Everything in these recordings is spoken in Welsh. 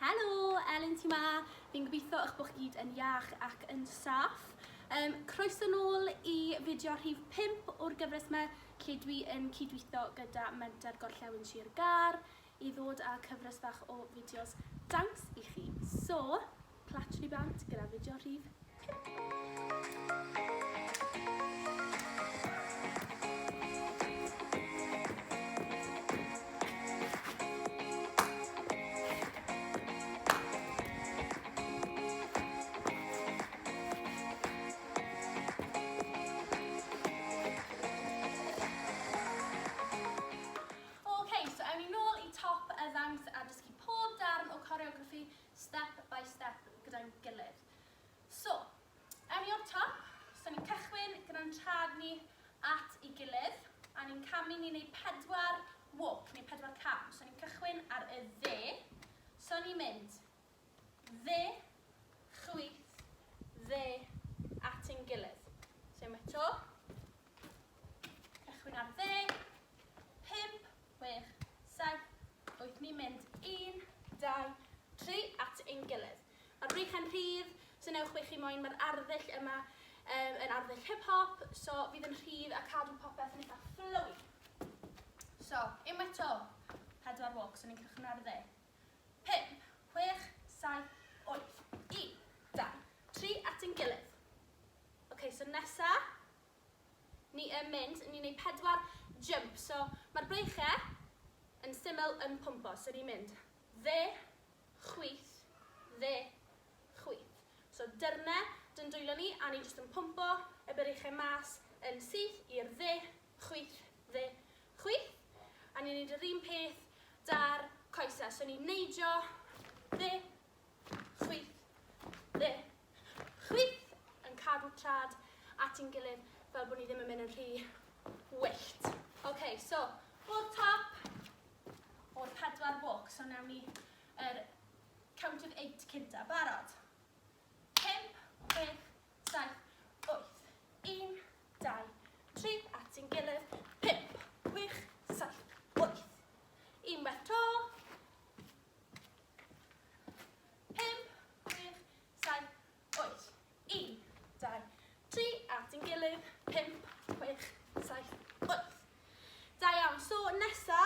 Helo, Elin ti ma. Fi'n gobeithio eich bod chi gyd yn iach ac yn saff. Um, croeso nôl i fideo rhif 5 o'r gyfres yma lle dwi yn cydweithio gyda Menter Gorllewin Sir Gâr i ddod â cyfres fach o fideos dawns i chi. So, Platio ni bant gyda fideo rhif 5. Ok, so ewn ni nôl i top y ddawns a dysgu pob darn o choreography step by step gyda'n gilydd. So, ewn ni o'r top. So ni'n cychwyn gyda'n trad ni at ei gilydd, a ni'n camu, ni'n neud pedwar walk, neu pedwar cam. So ni'n cychwyn ar y dde. So ni'n mynd dde, chwith, dde, at ein gilydd. So unwaith to. Cychwyn ar dde, 5, 6, 7, 8, ni'n mynd 1, 2, 3 at ein gilydd. Mae'r breichau'n rhydd, so newch be chi moyn, mae'r arddull yma um, yn arddull hip-hop, so fydd yn rhydd a cadw popeth yn eitha flowy. So, unwaith to, pedwar walk, so ni'n cychwyn ar y dde. 5, 6, 7, 8, 1, 2, 3 at ein gilydd. Ok, so nesa, Ni yn mynd, ni'n neud pedwar jump. So mae'r breichau yn syml yn pwmpo. So ni'n mynd dde, chwith, dde, chwith. So dyrne dyn dwylo ni a ni jyst yn pwmpo y breichau mas yn syth i'r dde, chwith, dde, chwith. A ni'n neud yr un peth da'r coesau. So ni'n neidio dde, chwith, dde, chwith, yn cadw trad at ein gilydd fel bod ni ddim yn mynd yn rhy wyllt. Ok, so, o'r top, o'r pedwar walk, so nawn ni yr count of eight cynta. Barod? 5, 6, 7, 8. 1, 2, 3, at ein gilydd. 5, 6, 7, 8. Unwaith to. 5, 6, 7, 8. 1, 2, 3, at ein gilydd. 5, 6, 7, 8. Da iawn. So, nesa,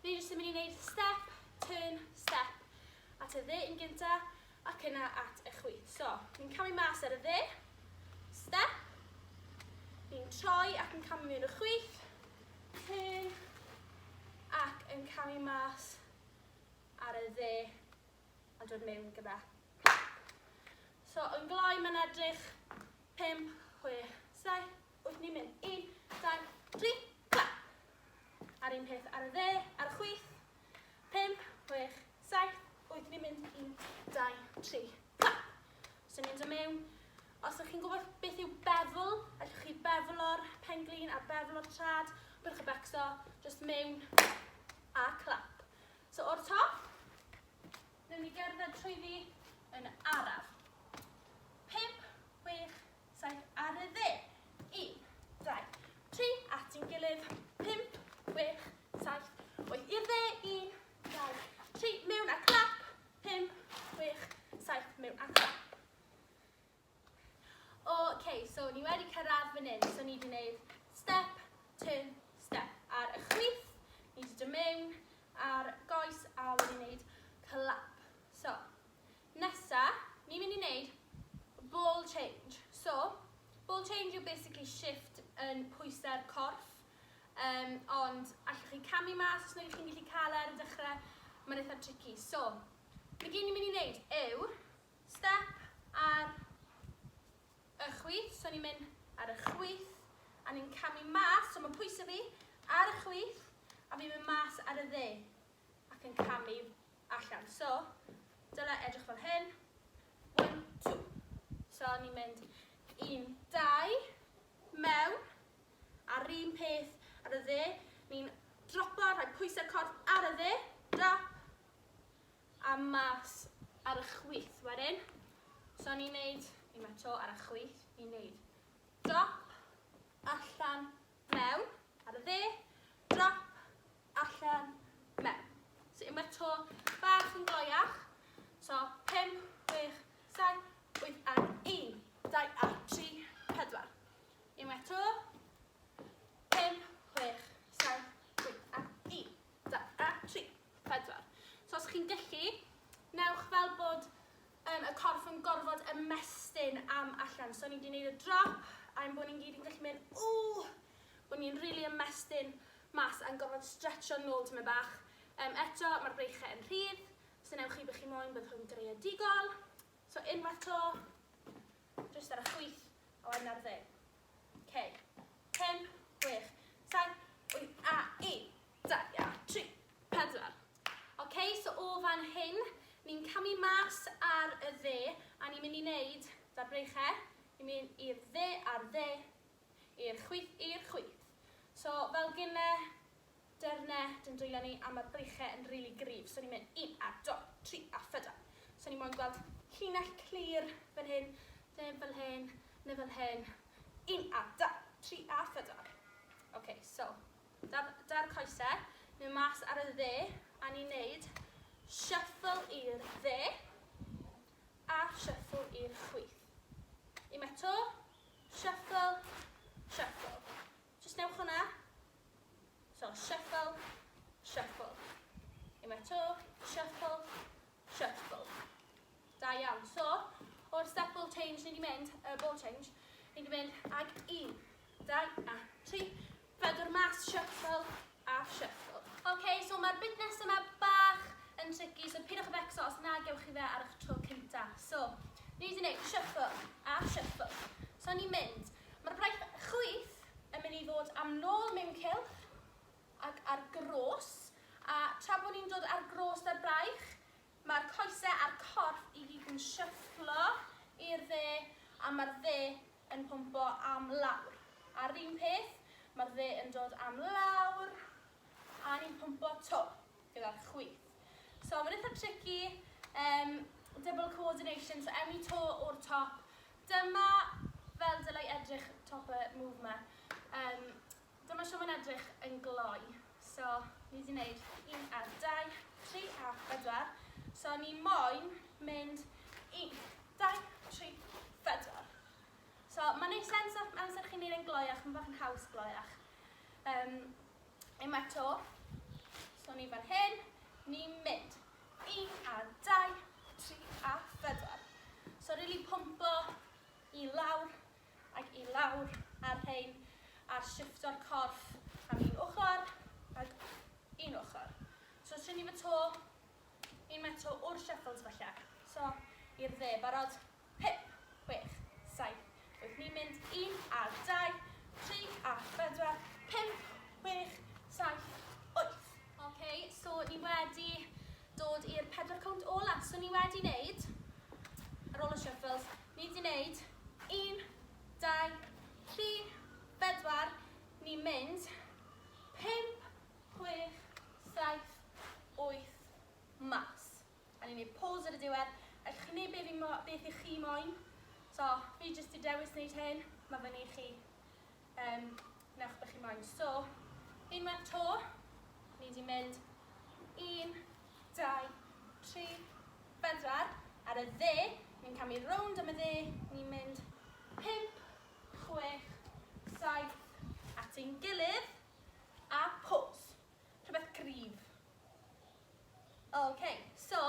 ni jyst yn mynd i wneud step, turn, step. At y dde yn gynta, ac yna at y chwith. So, ni'n camu mas ar y dde, step. Ni'n troi ac yn camu mewn y chwith, turn, ac yn camu mas ar y dde a dod mewn gyda clap. So yn gloi mae'n edrych 5, 6, 7, 8, ni'n mynd 1, 2, 3, clap. A'r un peth ar y dde, ar y chwith, 5, 6, 7, 8, ni'n mynd 1, 2, 3, clap. So ni'n dod mewn. Os ydych chi'n gwybod beth yw bevel, allwch chi befelo'r pen-glin a befelo'r trad, byddwch chi becso, just mewn a clap. So o'r top, newn ni gerdded trwyddi yn araf. 5, 6, 7, ar y dde. 1, 2, 3, at ein gilydd. 5, 6, 7, 8, i'r dde. 1, 2, 3, mewn a clap. 5, 6, 7, mewn a clap. Ok, so ni wedi cyrraedd fan hyn. So ni wedi gwneud step, turn, step. Ar y chwith, ni wedi dod mewn ar goes a wedi gwneud clap. So, nesa, ni'n mynd i wneud ball change. So, ball change yw basically shift yn pwysau'r corff. Um, ond allwch chi camu mas os nag chi'n gallu cael e ar y dechrau, mae'n eitha tricky. So, be gyd ni'n mynd i wneud yw Step ar y chwith, so ni'n mynd ar y chwith, a ni'n camu mas, so mae pwysau fi ar y chwith, a fi'n mynd mas ar y dde, ac yn camu allan. So, dyle edrych fel hyn. 1, 2. So, ni'n mynd 1, 2, mewn, a'r un peth ar y dde. Ni'n dropo, rhoi pwysau'r corff ar y dde, drop, a mas ar y chwith wedyn. So ni'n neud, ni'n mynd to ar y chwith, ni'n neud drop, allan, mewn, ar y dde, drop, allan, mewn. So Unwaith to, bach yn gloiach. So, 5, 6, 7, 8 a 1, 2 a 3, 4. Unwaith to, 5, 6, 7, 8 a 1, 2 a 3, 4. So os chi'n gallu, newch fel bod um, y corff yn gorfod ymestyn am allan. So ni wedi gwneud y drop, a ein bod ni'n gyd yn gallu mynd, ww, bod ni'n rili really ymestyn mas a'n gorfod stretcho nôl tymed bach. Eto, mae'r breichau yn rhydd, so newch chi beth chi moyn, byddwch yn greadigol. So unwaith to, jyst ar y chwith, a wedyn ar y dde. Okay. 5, 6, 7, 8, a 1, 2, a 3, 4. Ok, so o fan hyn, ni'n camu mas ar y dde, a ni'n mynd i wneud, da'r breichau, ni'n mynd i'r dde a'r dde, i'r chwith, i'r chwith. So, fel gynne, dyrne, dyn dwylo ni, a mae'r breichau yn rili really gryf. So ni'n mynd 1 a 2, 3 a 4. So ni'n moyn gweld llinell clir fan hyn, dim fel hyn, neu fel hyn. 1 a 2, 3 a 4. Ok, so, da'r, dar coesau, ni'n mas ar y dde, a ni'n neud shuffle i'r dde, a shuffle i'r chwith. Un eto, shuffle, shuffle. Just newch hwnna. So, shuffle, shuffle. Un eto, shuffle, shuffle. Da iawn. So, o'r step ball change ni wedi mynd, y ball change, ni wedi mynd ag 1, 2 a 3, 4 mas, shuffle a shuffle. Ok, so mae'r bit nesaf yma bach yn tricky, so pidwch â becso os na gewch chi fe ar eich tro cynta. So, ni wedi gwneud shuffle a shuffle. So ni'n mynd. Mae'r braich chwith yn mynd i ddod am nôl mewn cylch ac ar gros. A tra bod ni'n dod ar gros da'r braich, mae'r coesau a'r corff i gyd yn shufflo i'r dde a mae'r dde yn pwmpo am lawr. A'r un peth, mae'r dde yn dod am lawr a ni'n pwmpo to gyda'r chwith. So mae'n eitha tricky, double coordination, so ewn ni to o'r top. Dyma fel dylai edrych top y move ma. Dyma sio mae'n edrych yn gloi. So, ni wedi gwneud 1 a 2, 3 a 4. So, ni moyn mynd 1, 2, 3, 4. So, mae'n neud sens amser chi'n neud yn gloiach, mae'n bach yn haws gloiach. Unwaith to. So, ni fan hyn, ni'n mynd 1 a 2, 3 a 4. So, really pwmpo i lawr ac i lawr ar rhain a shifto'r corff am un ochr ac un ochr. So, trin ni fy to, un meto o'r shuffles falle. So, i'r dde, barod, 5, 6, 7, 8. Ni'n mynd 1 a 2, 3 a 4, 5, 6, 7, 8. Ok, so ni wedi dod i'r pedwar cownt ola. So ni wedi wneud, ar ôl y shuffles, ni wedi wneud 1, 2, 3, 4, ni'n mynd 5, 6, 7, 8, mas. A ni'n gwneud pause ar y diwedd. Allwch chi wneud beth, beth i chi moyn. So, fi jyst i dewis wneud hyn. Mae fyny i chi. Newch beth chi moyn. So, unwaith to, ni wedi mynd 1, 2, 3, 4. Ar y dde, ni'n camu rownd am y dde, ni'n mynd 5, 6, 7, at ein gilydd, a pause. Rhywbeth cryf. OK, so,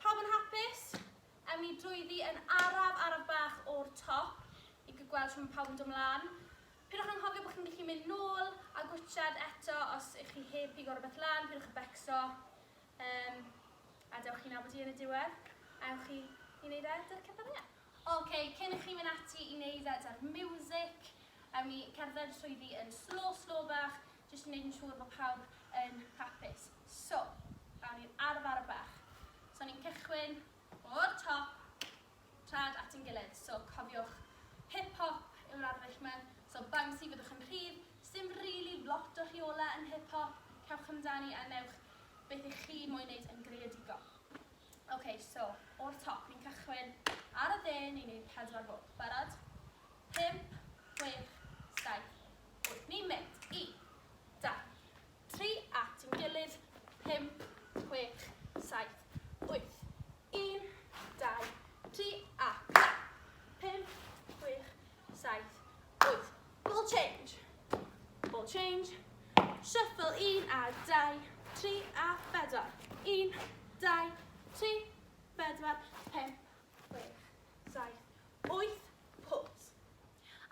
pawb yn hapus? Ewn ni drwyddi yn araf, araf bach o'r top i gweld sut mae pawb yn dod mlaen. Pidwch anghofio bod chi'n gallu mynd nôl a gwitchad eto os ych chi heb pigo rhywbeth lan, pidwch â becso. A dewch chi nabod i yn y diwedd. A ewch chi i wneud e dy'r cerddoriaeth. OK, cyn i chi mynd ati i wneud e dy'r music, ewn ni cerdded trwyddi yn slow, slow bach, jyst i wneud yn siŵr bod pawb yn hapus. So, awn ni'n araf araf bach. So ni'n cychwyn o'r top, trad at ein gilydd. So cofiwch, hip-hop yw'r arddull yma. So bouncy, fyddwch yn rhydd. Sdim really lot o rheolau yn hip-hop. Cewch amdani a newch beth ych chi moyn wneud yn greadigol. OK, so o'r top, ni'n cychwyn ar y dde, ni'n gwneud pedwar bwlch. Barod? 5, 6, 7, 8. Ni'n mynd 1, 2, 3, at ein gilydd, 5, 6. change. Shuffle, 1 a 2, 3 a 4. 1, 2, 3, 4, 5, 6, 7, 8, pause.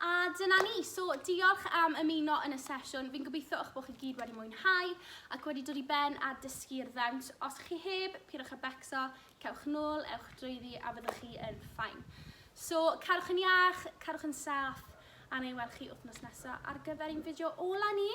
A dyna ni, so diolch am ymuno yn y sesiwn. Fi'n gobeithio eich bod chi gyd wedi mwynhau ac wedi dod i ben a dysgu'r ddawns. Os chi heb, pidwch â becso, cewch nôl, ewch drwyddi a fyddwch chi yn fine. So, cadwch yn iach, cadwch yn saff, a na i weld chi wythnos nesaf ar gyfer ein fideo ola ni.